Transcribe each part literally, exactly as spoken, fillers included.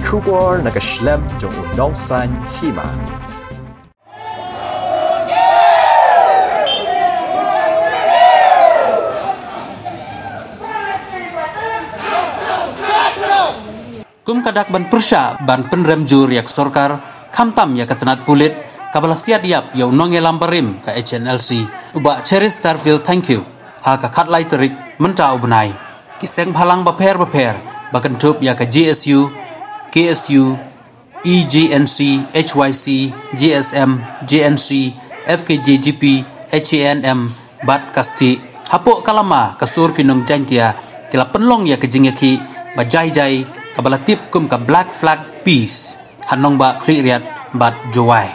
Khubor na ka shlem jong u Nongsaiñ Hima. Kum ka dak ban pyrshah ban pynrem jur ïa ka sorkar, khamtam ïa ka tnat pulit kaba la siat ïap ïa u nongïalam barim ka H N L C, u Bah Cheristerfield Thangkhiew, ha ka khatlai tarik mynta u bnai, ki seng bhalang bapher bapher ba kynthup ïa ka G S U, K S U, E G N C, H Y C, G S M, J N C, F K J G P, H A N M, bad ka S T I, hapoh ka lama ka sur ki nong Jaiñtia ki la pynlong ïa ka jingïakhih ba jai jai kaba la tip kum ka Black Flag Peace ha nongbah Khliehriat bad Jowai.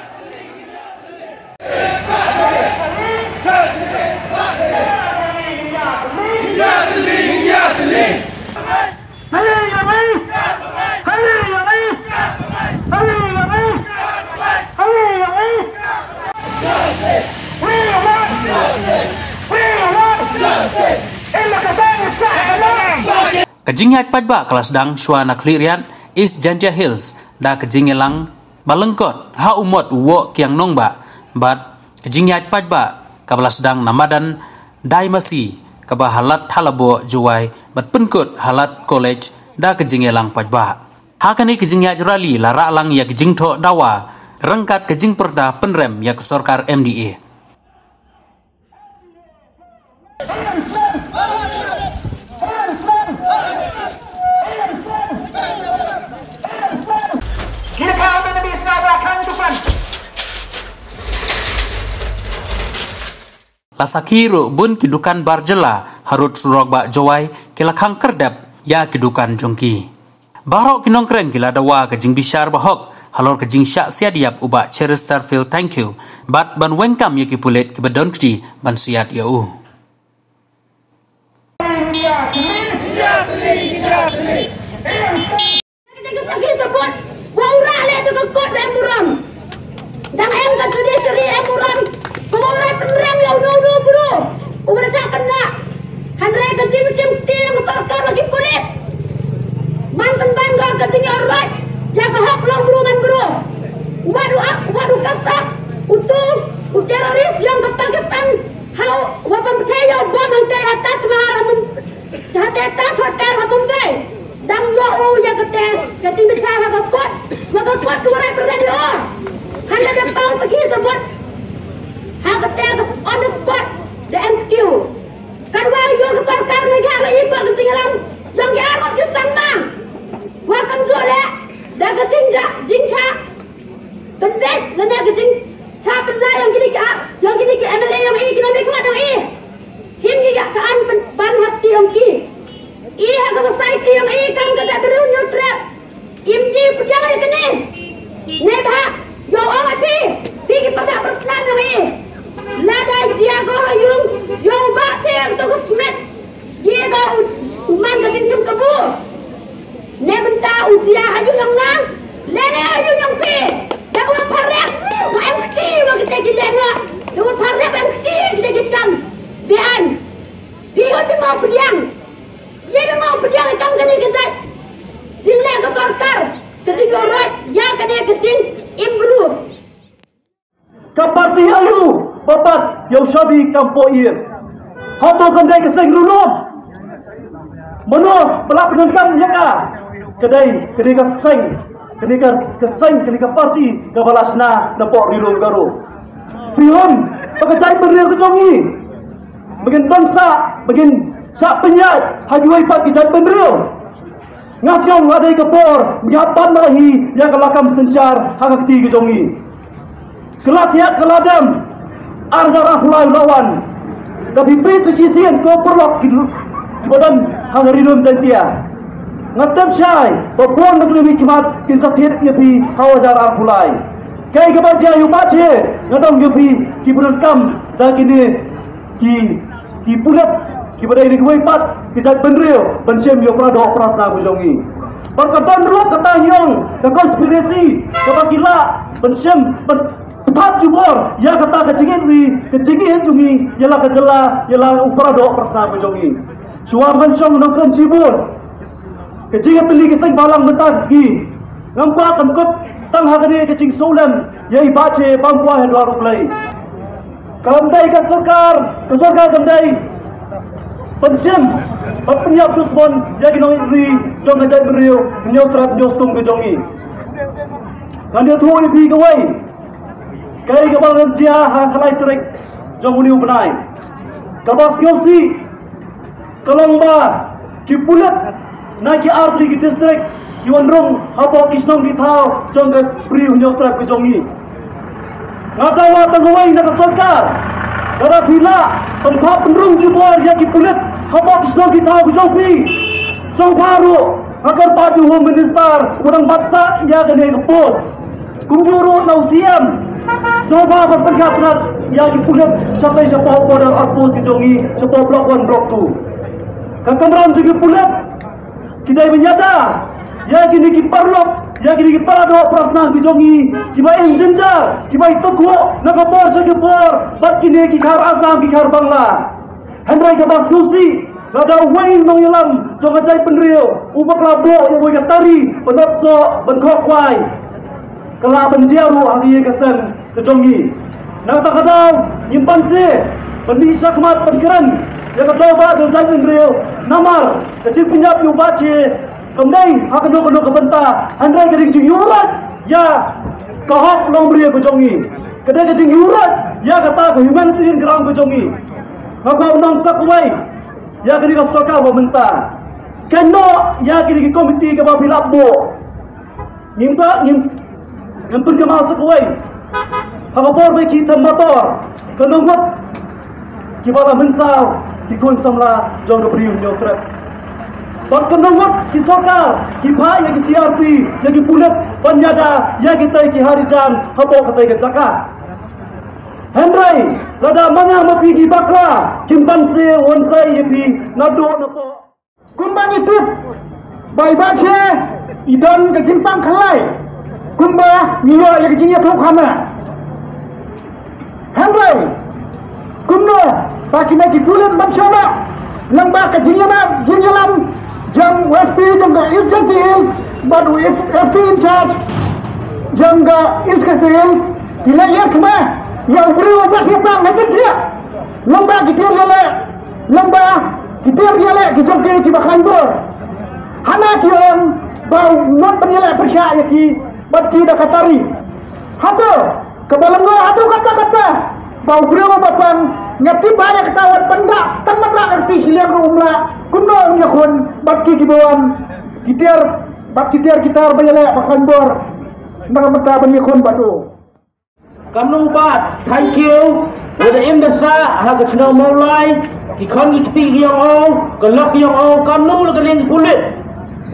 Ka jingïaid paidbah ka la sdang shuwa na Khliehriat, East Jaintia Hills, da ka jingïalang ba lyngkot ha u mot u woh kiang nongbah, bad ka jingïaid paidbah kaba la sdang na madan Daimasi kaba ha Lad Halaboh Jowai bad pynkut ha Lad College da ka jingïalang paidbah. Ha kane ka jingïaid rally la rah lang ïa ka jingthoh dawa ryngkat ka jingpyrta pynrem ïa ka sorkar M D A. La sakhi ruh bun ki dukan bar jylla harud surok bah Jowai ki la khang kyrdep ïa ki dukan jong ki. Baroh ki nongkreng ki la dawa ka jingbishar bahok halor ka jingshah siat ïap u bah Cheristerfield Thangkhiew bad ban weng kam ïa ki pulit kiba don kti ban siat ïa u. Kita kita ki sebut ba u rah leh jong ka kot ba em burom. Dang em ka judiciary em burom. Kaba u rah pynrem ïa uno uno u bru uba da shah kynnoh. Hynrei ka jingshim kti jong ka sorkar bad ki pulit, man pynban ka ka jingïaroh ïa ka hok long bru man bru. Wat u ak, wat u kasak, utu u terrorist jong ka Pakistan, ha u, uba pynpthei ïa u bom hangtei ha Taj Mahal ha Mum-, hangtei Taj Hotel ha Mumbai. Dang ïoh u ïa kata ka jingbishar ha ka kot, ma ka kot ka warai pynrem ïa u. Hynrei da pang sakhi sabut ha kata ka on the spot da em kti u. Katba ïoh ka sorkar Meghalaya ba ka jingïalam jong ki arngut ki sangma, wa kamjooh leh da ka jingjah, jingjah pynbeit lane ka jingshah pynlait jong kine ki ar, jong kine ki M L A jong i, ki nongmihkhmat jong i. Him ki ïa ka aiñ pyn-, ban ha kti jong ki. I ha ka society jong i kam ka jaitbynriew hynñiewtrep. Im i pdiang ïa kane. Neibhah ïoh ong ïa phi, phi ki parda parslan jong i. Lada jia ko ha ïung jong u Bah Thiang to ka Smit, jia ko u, u man ka jingshim kabu. Ne mynta u jia ha ïung jong nga, lane ha ïung jong phi. Da kaba pharep wa em kti wa kita ki lehnoh, da kaba pharep wa em kti kita ki kam beaiñ. Phi hynrei phi mo pdiang. Ïa phi mo pdiang ïa kam kane ka jait jingleh ka sorkar, ka jingïaroh ïa kane ka jingim bru. Ka party aïu ba bat ïa u shabi kam poh ïing? Hato kam dei ka seng riewlum? Mano ba la pyndonkam ïa ka? Ka dei, ka dei ka seng, ka dei ka, ka seng, ka dei ka party kaba la shna na poh ri lum Garo. Phi hum ba ka jaitbynriew ka jong ngi ba ngin don sa, ba ngin sa pynïaid ha kiwei pat ki jaitbynriew. Nga sngew nga dei ka por ngi hap ban marahi ïa ka lakam synshar ha ka kti ka jong ngi. Ka la thiah ka la dem, ar hajar arphew lai u la wan. Ka phi peit sa shisien ko paralok ki, kiba don ha ka Ri Lum Jaiñtia. Nga tip shai ba bun na ki nongmihkhmat kin sa thied ïa phi ha u hajar arphew lai. Kaei kaba jia ïa u Bah Che, nga dang ïa phi kiba donkam da kine ki, ki pulit kiba dei na kiwei pat ki jaitbynriew ban shim ïa u para doh para snam ka jong ngi. Bad ka don ruh kata ngi ong ka conspiracy kaba ki lah ban shim, ban pynthut jubor ïa kata ka jingïeit ri, ka jingïeit jong ngi ïa la ka jylla, ïa la u para doh para snam ka jong ngi. Shuwa ban shong nongkren shibun, ka jingïatylli ka seng bhalang mynta ka sngi. Ngam kwah ban kut tang ha kane ka jingsngewlem ïa i Bah Che bam kwah ha duwar U Blei. Kam dei ka sorkar, ka sorkar kam dei ban shim, ban pynïap dusmon ïa ki nongri jong ka jaitbynriew Hynñiewtrep Hynñiewstum ka jong ngi. Ngan ïathuh ïa phi kawei, kaei kaba la jia ha ka lai tarik jong une u bnai. Kaba sngewsih ka long ba ki pulit na ki artylli ki district ki wan rung hapoh ki shnong ki thaw jong ka Ri Hynñiewtrep ka jong ngi. Nga dawa tang kawei na ka sorkar, lada phi lah ban phah pynrung jubor ïa ki pulit hapoh ki shnong ki thaw ka jong phi. Sngewbha ruh, nga kyrpad ïa u Home Minister uba dang bat sah ïa kane ka post, kumjuh ruh na u C M, sngewbha ban pynkha tnat ïa ki pulit shatei shapoh border outpost ka jong ngi, shapoh Block One, Block Two. Ka kamram jong ki pulit ki dei ban ïada ïa kine ki paralok, ïa kine ki paradoh parasnam ki jong ngi, kiba im jynjar, kiba ïathuh na ka por sha ka por bad kine ki khar Assam, ki khar Bangla. Hynrei kaba sngewsih, lada uwei u nongïalam jong ka jaitbynriew u bakla buh ïa uwei ka tari ban ot soh, ban khoh kwai, ka lah ban jia ruh ha kane ka seng ka jong ngi. Na kata ka daw ngim banse ban mih shakhmat ban kren ïa ka daw ba ka jaitbynriew, namar ka jingpynïap ïa u Bah Che kam dei ha kano kano ka bynta, hynrei ka dei ka jingïuhrat ïa ka hok longbriew ka jong ngi. Ka dei ka jingïuhrat ïa kata ka humanitarian ground ka jong ngi. Nga kwah ban ong sa kawei ïa kane ka sorkar ba mynta, kynnoh ïa kine ki komiti kaba phi lah buh. Ngim ba, ngim, ngim pynkynmaw sa kawei. Ha ka por ba ki them motor, kynnoh ngut kiba la mynsaw ki khun samla jong ka Ri Hynñiewtrep. Bad kynnoh ngut ki sorkar ki phah ïa ki C R P, ïa ki pulit ban ïada ïa kitei ki Harijan hapoh katei ka jaka. Hynrei lada mano mano phi ki bakla, kim banse wan sei ïa phi naduh napoh. Kumba ngi tip ba i Bah Che i don ka jingpang khlaiñ, kumba ngi ïoh ïa ka jingïathuhkhana. Hynrei kumno ba kine ki pulit ban sngewbha, lyngba ka jingïalam, jingïalam jong u S P jong ka East Jaintia Hills bad u S P in charge jong ka East Khasi Hills, ki la ïa khmih ïa u briew uba ïapang ha jingthiah lyngba ki tiar ïaleh, lyngba ki tiar ïaleh ki jong ki kiba khlaiñ bor. Hana ki ong ba u mut ban ïaleh pyrshah ïa ki bad ki da ka tari. Hato kaba lyngngoh hato kata kata ba u briew uba pang, nga tip ba ïa kata wat ban da tang ban da ka rti shiliang ruh um lah, kumno un ïakhun bad ki kiba wan ki tiar, bad ki tiar ki tar ba ïaleh ba khlaiñ bor na ka bynta ban ïakhun bad u. Kamnu Bah Thangkhiew, u da im da sah ha ka chnong Mawlai, ki khon ki kti ki ïong o, ka lok ki ïong o, kamnu la ka liang ki pulit.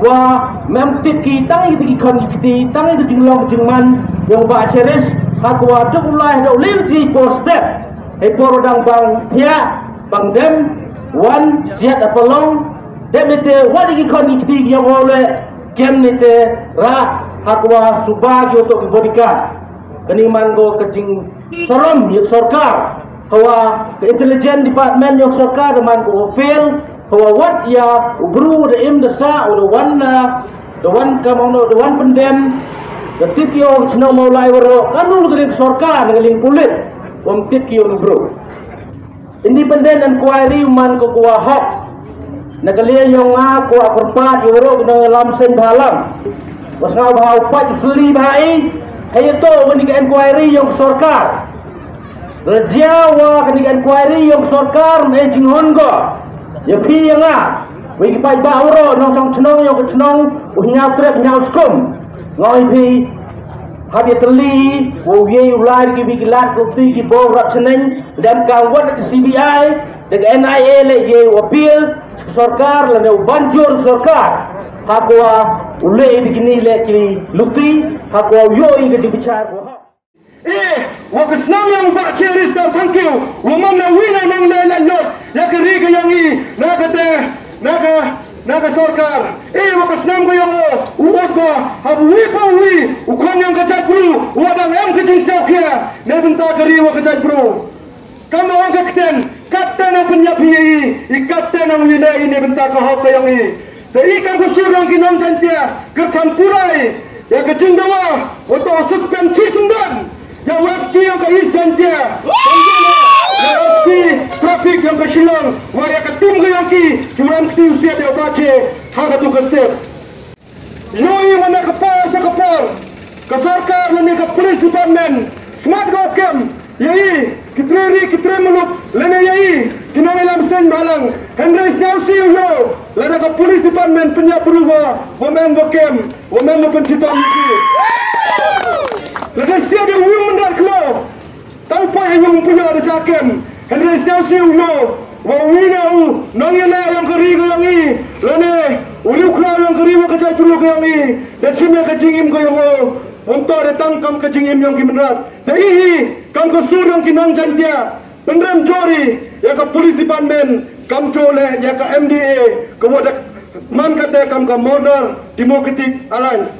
Wa mem tip ki tang ïa ki khon ki kti, tang ïa ka jinglong jingman ïong Bah Cherish, ha ka wa duk u lai ha da u liu ji por step. Hei por dang bang thiah, bang dem, wan siat ha palong, dem ite, wa di ki khon ki kti ki ïong o le, kem ite, ra, ha ka wa suba ki oto ki bodyguard. Kane man ko ka jingsarong ïa ka sorkar. Hawa ka intelligence department ïa ka sorkar man ko fail. Hawa wat ïa u bru da im da sah u da wan na da wan ka mong da wan pyndem. Da tip ïa u chnong Mawlai waroh ka nul ka ring sorkar na ka ling pulit. Wam tip ki u bru. Independent inquiry man ko kwah hok. Na ka liang ïong nga kwah kyrpad ïa waroh ki nongïalam seng bhalang. Wa sngewbha u pait u sli bha i. Hei ïa to kani ka inquiry ïong sorkar. Rajia wa kani ka inquiry ïong sorkar me jinghon go. Ïa phi ïa nga. Wei ki paidbah waroh nongchong chnong ïong ka chnong u Hynñiewtrep Hynñiewskum. Nga ong ïa phi. Hap ïa tylli, wow ïa u lai ki bi ki lad ko ti ki bor rap chneng, dem ka wat ki C B I, de ka N I A le ïa u appeal, sorkar, lane u banjur sorkar. Ha ko u le bi kini le ki luti, ha ko u ïoh i ka jingbichar ko ha. Eh, wa ka snam ïa u Bah Cherish Tangkhiew, wa man na wi na nang le la nyot, ïa ka ri ka ïong i, na ka te, na ka, na ka sorkar. Eh, wa ka snam ka ïong o, u ot ba, ha bu wi pa wi, u khon ïong ka jaitbru, wa dang em ka jingsngewkhia, ne bynta ka ri wa ka jaitbru. Kam ong ka ktien, kat te nang pynïap hi i, i kat te nang wi ne i ne bynta ka hok ka ïong i. Te i kam ka sur ïong ki nong Jaintia, kyrchan pura i. Ïa ka jingdawa, wat to suspend shisyndon ïa u S P yong ka East Jaintia, ïa u S P traffic yong ka Shillong, wa ïa ka team ka yong ki, ki wa em kti u siat ïa u Bah Che ha katu ka step. Ïohi wa na ka por sha ka por ka sorkar lane ka police department smat ka kem ïa i ki tre ri ki tre muluk lane ïa i ki nongïalam seng bhalang. Hynrei sngewsih u ïoh lada ka police department pynïap bru wa wa mem wa kem wa mem wa pynchitom ïa ki. Lada siat ïa u ïung mynrat klo tang poi ha ïung pynïap da cha kem. Hynrei sngewsih u ïoh wa u ïa u nongïaleh yong ka ri ka yong i lane u riewkhraw yong ka ri wa ka jaitbru ka yong i da shim ïa ka jingim ka yong u. Wam to da tang kam ka jingim yong ki mynrat da i hi kam ka sur yong ki nong Jaintia. Pynrem jori ïa ka police department kam jole ïa ka M D A ka wa da man kate kam ka Model Democratic Alliance.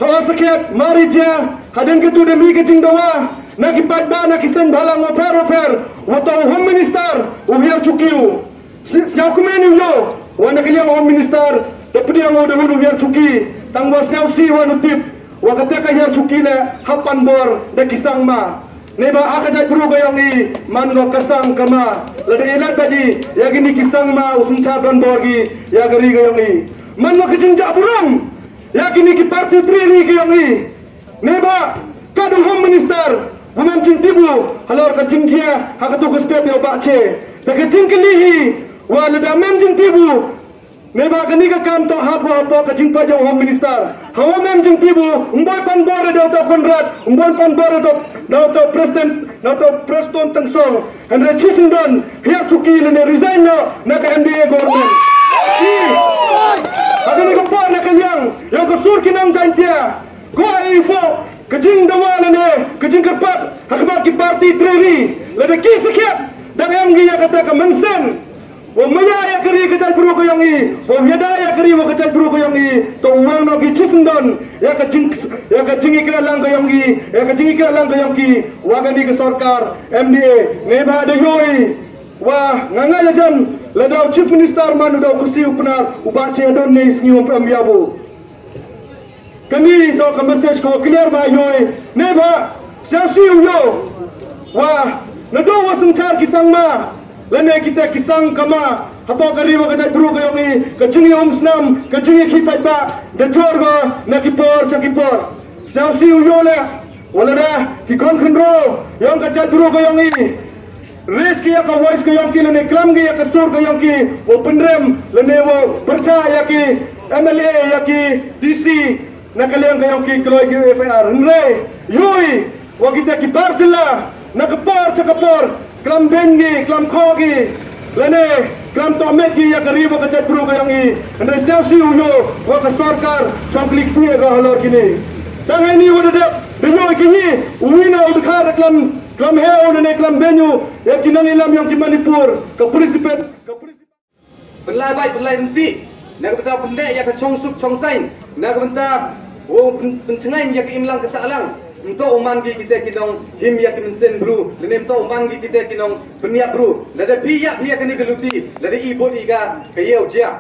Ha sakhiat mari jia hadien katu da mi ka jingdawa na ki paidbah na ki seng bhalang wa pher wa pher wa to u Home Minister u hiar chuki u. Sñiaw kmen u yo wa na ka liang Home Minister da pdiang u da hun u hiar chuki tang wa sñiawsih wa nu tip wa kata ka hiar chuki le hap pan bor da ki sangma. Neba ha ka jaitbru ka yong i man ngo ka sang ka ma lada i lad baji ïa kini ki sangma u sngcha don bor ki ïa ka ri ka yong i man ngo ka jingjah burom ïa kini ki parti tri ri ka yong i. Neba ka du Home Minister wa mem jingtibu halor ka jingjia ha ka tu ka step ïa u Bah Che da ka jingkylli hi wa lada mem jingtibu. Neba kani ka kam to hap wa hapoh ka jingpajong Home Minister. Hawa mem jingtibu, umboi pan bor da Doctor Conrad, umboi pan bor da Doctor Preston, Doctor Preston Tansong. Hynrei chi sendon hiar chuki lane resign no na ka M D A government. Haka ni ka por na ka liang yong ka sur ki nong Jaintia. Ko ai fo ka jingdawa lane ka jingkyrpad ha ka ki parti trei ri lane ki sakhiat dang em ngi ïa kata ka mynsiem. Wa maya ïa ka ri ka jaitbru ka yong i, wa maya da ïa ka ri wa ka jaitbru ka yong i, to wang no ki chi sendon ïa ka jing ïa ka jingikra lang ka yong i, ïa ka jingikra lang ka yong ki, wa ka ni ka sorkar M D A ne ba da yoi. Wa nga nga ïa jan la dau Chief Minister man u dau kusi u pnar u ba che don ne sngi um pem ya bu. Kani to ka message ko clear ba yoi ne ba siasi u yo wa na do wa sengchar ki sang ma lane kita ki sang kama hapo ka ri wa ka jait bru ka yong i ka jing i um snam ka jing i ki pait ba da jor ko na ki por cha ki por. Siasi u yo le wala da ki kon khun ro yong ka jait bru ka yong i. Raise ki ïa ka voice ka yong ki lane klam ki ïa ka sur ka yong ki wa pynrem lane wa pyrcha ïa ki M L A ïa ki D C na ka liang ka yong ki kloi ki F I R hynrei yui wa kita ki bar jylla na ka por cha ka por klam ben ki klam kho ki lane klam to met ki ïa ka ri wa ka jait bru ka yong i hynrei sñiaw si u yo wa ka sorkar chong klik pi ka halor kini. Tang hai ni wa da dep da yoi ki hi u wi na u dkhar klam klam he u ne klam benyu ïa ki nang ilam yong ki Manipur ka police pet ka police. Pynlai bai pynlai renti na ka bynta pyndeh ïa ka chong suk chong sain na ka bynta u pynchngain ïa ka imlang ka sahlang. Mto u man ki kita ki nong him ïa ki mynsiem bru lane mto u man ki kita ki nong pynïap bru lada phi ïa phi ïa kani ka luti lada i bot i ka ka ïew jia.